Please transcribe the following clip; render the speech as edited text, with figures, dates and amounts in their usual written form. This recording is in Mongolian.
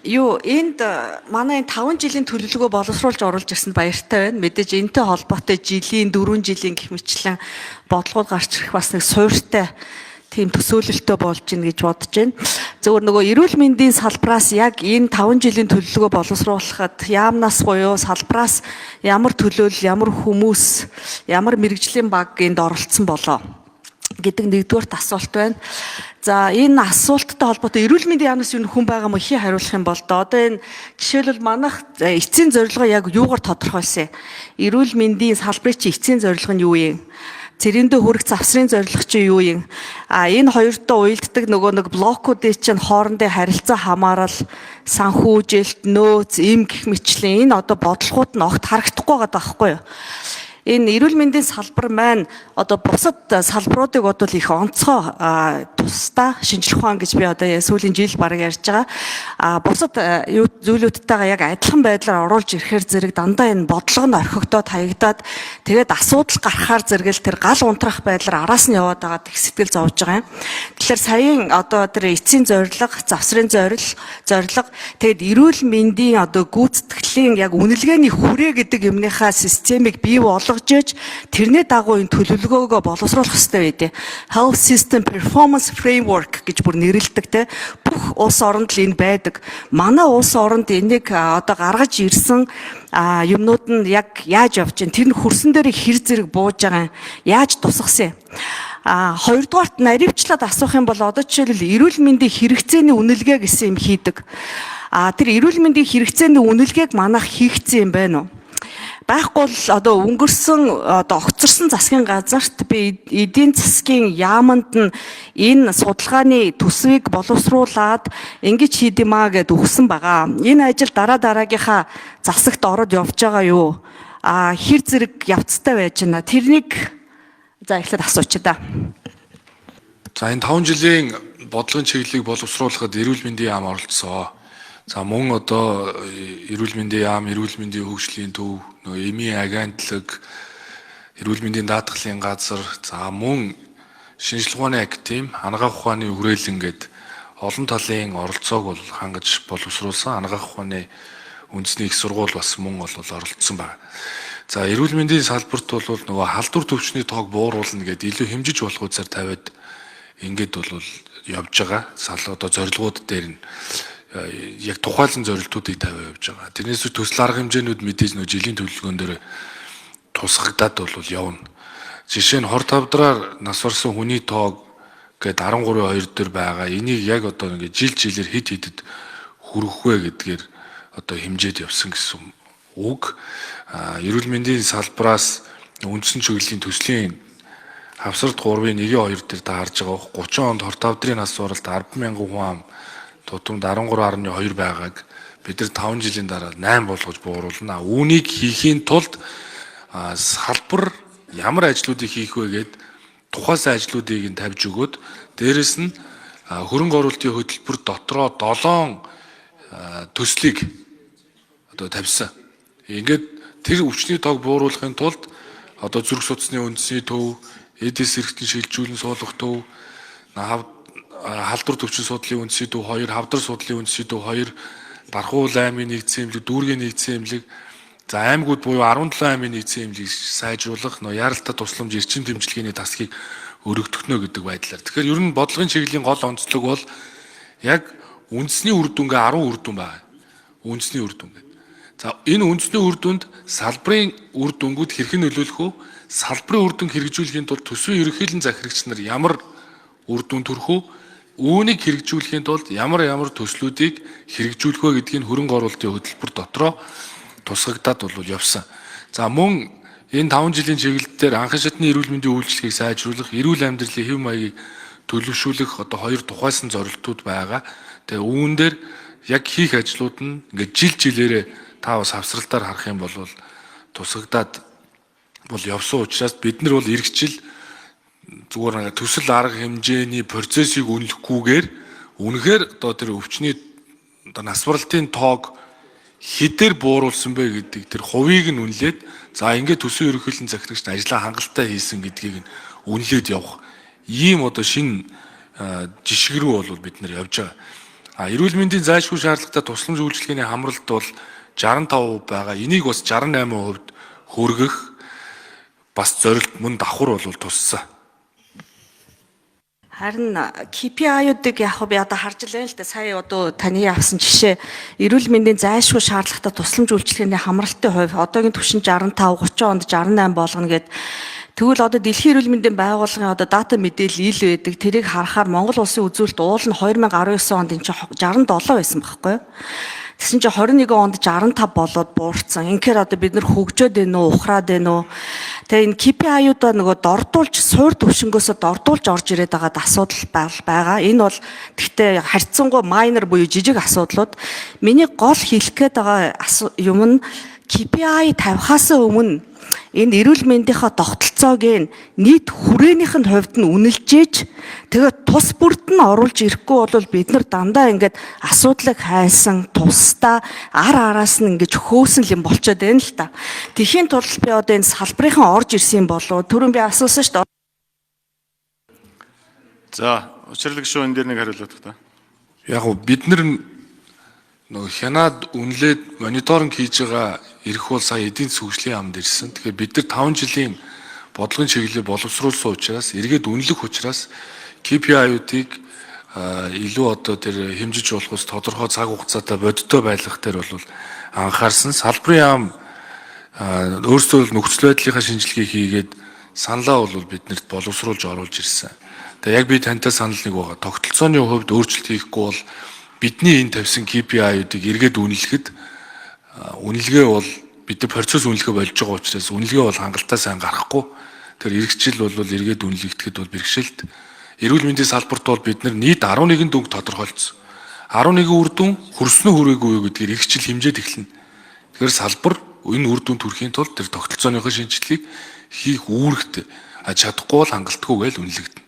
Юу энд манай энэ 5 жилийн төлөвлөгөө боловсруулж оруулж ирсэнд баяртай байна. Мэдээж энэтэй холбоотой жилийн 4 жилийн гэх мэтчлэн бодлогод гарч ирэх бас нэг суурьтай тийм төсөөлөлтөө болж гин гэж бодож байна. Зөвхөн нөгөө эрүүл мэндийн салбараас яг энэ 5 жилийн төлөвлөгөө боловсруулахад яамнаас буюу салбараас ямар төлөөлөл, ямар хүмүүс, ямар мэргэжлийн баг энд оролцсон болоо гэдэг нэгдүгээрт асуулт байна. За, энэ асуулттай холбоотой эрүүл мэндийн яамнаас юу хүн байгаа мө хий хариулах юм бол доо. Одоо энэ жишээлбэл манайх эцсийн зорилгоо яг юугаар тодорхойлсон юм? Эрүүл мэндийн салбарын чи эцсийн зорилго нь юу юм? Цэрэндээ хүрэх завсрын зорилго чи юу юм? А энэ хоёртой уялддаг нөгөө нэг блокуудын чинь хоорондын харилцаа хамаарал, санхүүжилт, нөөц, эм гэх мэтчлэн энэ одоо бодлогууд нь огт харагдахгүй байгаа байхгүй юу? Энэ эрүүл мэндийн салбар маань одоо бусад салбаруудыг бодвол их онцгой тусдаа шинжлэх ухаан гэж би одоо сүүлийн жил бараг ярьж байгаа. А бусад юу зүйлүүдтэйгээ яг адилхан байдлаар оруулж ирэхээр зэрэг дандаа энэ бодлого нь орхигдоод хаягдаад, тэгээд асуудал гарахаар зэрэг л тэр гал унтрах байдлаар араас нь яваад байгаа их сэтгэл зовж байгаа юм. Тэгэхээр саяын одоо тэр эцсийн зорилго, завсрын зорилго, тэгээд эрүүл мэндийн одоо гүйцэтгэлийн яг үнэлгээний хүрээ гэдэг юмныхаа системийг бий болгож ээж тэрний дагуу энэ төлөвлөгөөгөө боловсруулах хэрэгтэй байдیں۔ Health System Performance Framework гэж бүр нэрлэдэг те. Бүх улс оронд л энэ байдаг. Манай улс оронд энийг одоо гаргаж ирсэн юмнууд нь яг яаж явж байна? Тэр нь хөрсөн дээр хэр зэрэг бууж байгаа юм? Яаж тусгасан юм? А хоёрдугаарт наривчлаад асуух юм бол одоо жишээлбэл эрүүл мэндийн хэрэгцээний үнэлгээ гэсэн юм хийдэг. А тэр эрүүл мэндийн хэрэгцээний үнэлгээг манайх хийгдсэн юм байна уу? Байхгүй бол одоо өнгөрсөн одоо огцорсон засгийн газарт би эдийн засгийн яаманд нь энэ судалгааны төсвийг боловсруулад ингэж хийдэмаа гэд өгсөн байгаа. Энэ ажил дараа дараагийнхаа засагт ороод явж байгаа юу? А хэр зэрэг явцтай байж байна? Тэрнийг за эхлээд асуучих да. За, энэ 5 жилийн бодлогын чиглэлийг боловсруулахад эрүүл мэндийн яам оролцсон. За, мөн одоо эрүүл мэндийн яам, эрүүл мэндийн хөгжлийн төв, нөгөө эмийн агентлаг, эрүүл мэндийн даатгалын газар, за мөн шинжлэх ухааны академи, анагаах ухааны хүрээлэн гээд олон талын оролцоог бол хангаж боловсруулсан. Анагаах ухааны үндэсний их сургууль бас мөн бол оролцсон байна. За, эрүүл мэндийн салбарт бол нөгөө халдвар төвчний тоог бууруулна гэдээ илүү хэмжиж болох үзээр тавиад ингээд бол явж байгаа. Сал одоо зорилгууд дээр нь яг тухайлан зорилтуудыг тавиад явж байгаа. Тэрнээс төсөл арга хэмжээнүүд мэдээж нөгөө жилийн төлөвлөгөөн дээр тусгагдаад бол явна. Жишээ нь хор тавдраар нас барсан хүний тоог гээд 13.2 дээр байгаа. Энийг яг одоо ингээд жил жилээр хэд хэдэд хүрэх вэ гэдгээр одоо хэмжээд явсан гэсэн үг. Эрүүл мэндийн салбараас үндсэн чиглэлийн төслийн хавсарт 3-ын 1-2 дээр та харж байгаа 30 онд хор тавдрын нас баралт 10 мянган хүн ам тутамд 13.2 байгааг бид нар 5 жилийн дараа 8 болгож бууруулна. Үүнийг хийхийн тулд салбар ямар ажлуудыг хийх вэ гээд тухайсан ажлуудыг нь тавьж өгөөд, дээрэс нь хөрөнгө оруулалтын хөтөлбөр дотроо 7 төслийг одоо тавьсан. Ингээд тэр өвчний тоог бууруулахын тулд одоо зүрх судасны үндэсний төв, эдис эрхтэн шилжүүлэн суулгах төв, халдвар төвчин судлалын үндэсний төв 2, хавдар судлалын үндэсний төв 2, Дархуул аймгийн нэгдсэн эмнэлэг, Дүүргийн нэгдсэн эмнэлэг, за аймагуд буюу 17 аймгийн нэгдсэн эмнэлгийг сайжруулах, нөө яралтай тусламж эрчим дэмжлэгийн тасгийг өргөдөхнө гэдэг байдлаар. Тэгэхээр ер нь бодлогын чиглэлийн гол онцлог бол яг үндэсний үр дүнгээ 10 үр дүн байна. Үндэсний үр дүн гэдэг. За, энэ үндэсний үр дүнд салбарын үр дүнгууд хэрхэн нөлөөлөх вэ? Салбарын үр дүнг хэрэгжүүлэхийн тулд төсвийн ерөнхийлөн захирагч нар ямар үр дүн төрөх вэ? Үүнийг хэрэгжүүлэхийн тулд ямар ямар төслүүдийг хэрэгжүүлэх вэ гэдгийг хөрөнгө оруулалтын хөтөлбөр дотроо тусгагдаад бол явсан. За, мөн энэ 5 жилийн чиглэл дээр анхан шатны эрүүл мэндийн үйлчилгээг сайжруулах, эрүүл амьдралын хэв маягийг төлөвшүүлэх одоо хоёр тухайсан зорилтууд байгаа. Тэгээ үүн дээр яг хийх ажлууд нь ингээд жил жилээрээ та бас хавсралтаар харах юм бол тусгагдаад бол явсан учраас бид нар бол ирэх жил зүгээр нэг төсөл арга хэмжээний процессыг үнэлэхгүйгээр үнэхээр одоо тэр өвчний одоо нас баралтын тоог хэдээр бууруулсан бэ гэдэг тэр хувийг нь үнэлээд, за ингээд төсвийн ерөнхийлөн захирагч ажлаа хангалттай хийсэн гэдгийг нь үнэлээд явах ийм одоо шинэ жишг рүү бол бид нар явж байгаа. А эрүүл мэндийн зайлшгүй шаардлагатай тусламж үйлчилгээний хамралт бол 65% байгаа. Энийг бас 68% хүргэх бас зорилт мөн давхар бол туссан. Харин KPI-уудыг яг би одоо харж л байна л да. Сая одоо таны авсан жишээ эрүүл мэндийн зайлшгүй шаардлагатай тусламж үйлчилгээний хамралтын хувь одоогийн түвшин 65, 30 онд 68 болгоно гэд. Тэгвэл одоо Дэлхийн эрүүл мэндийн байгууллагын одоо дата мэдээлэл ил байдаг. Тэрийг харахаар Монгол улсын үзүүлэлт уул нь 2019 онд энэ чинь 67 байсан байхгүй юу? Тэгсэн чинь 21 онд 65 болоод буурсан. Инхээр одоо бид нар хөгжөөд байна уу, ухраад байна уу? Тэгээ энэ KPI-уудаа нөгөө дордуулж, суур төвшнгөөсөө дордуулж орж ирээд байгаад асуудал байгаа. Энэ бол тэгтээ харьцангуй minor буюу жижиг асуудлууд. Миний гол хэлэх гээд байгаа юм нь KPI тавихаас өмнө энэ эрүүл мэндийнхаа тогтолцоог нь нийт хүрээнийх нь хувьд нь үнэлжээж тэгээд тус бүрд нь оруулж ирэхгүй бол бид нар дандаа ингээд асуудлыг хайсан тусдаа ар араас нь ингэж хөөсөн юм болчиход байна л та. Тэхийн тулд би одоо энэ салбарынхан орж ирсэн юм болов түрүүн би асуусан шүү дээ. За, учирлаг гишүүн энэ дээр нэг хариулах та. Яг гоо бид нар нөгөө хянаад үнэлээд мониторинг хийж байгаа эрх бол сая эдийн засгийн хөгжлийн яамд ирсэн. Тэгэхээр бид нар 5 жилийн бодлогын чиглэлийг боловсруулсан учраас эргээд үнэлэх учраас KPI-уудыг илүү одоо тэр хэмжиж болохоос тодорхой цаг хугацаатай бодиттой байлгах дээр бол анхаарсан. Салбарын яам өөрсдөө нөхцөл байдлынхаа шинжилгээ хийгээд саналаа бол биднэрт боловсруулж оруулж ирсэн. Тэгээ яг би тантай санал нэг байгаа. Тогтолцооны хувьд өөрчлөлт хийхгүй бол бидний энэ тавьсан KPI-уудыг эргээд үнэлэхэд үнэлгээ бол бид нар процесс үнэлгээ болж байгаа учраас үнэлгээ бол хангалттай сайн гарахгүй. Тэр ирэх жил бол эргээд үнэлэгдэхэд бол бэрхшээлт. Эрүүл мэндийн салбарт бол бид нар нийт 11 дүнг тодорхойлцсон. 11 үр дүн хүрсэн үү хүрээгүй юу гэдгээр ирэх жил хэмжээд эхэлнэ. Тэгэхээр салбар энэ үр дүнд хүрэхийн тулд тэр тогтолцооныхоо шинжилгээг хийх үүрэгтэй. А чадахгүй бол хангалтгүй гэж үнэлэгдэнэ.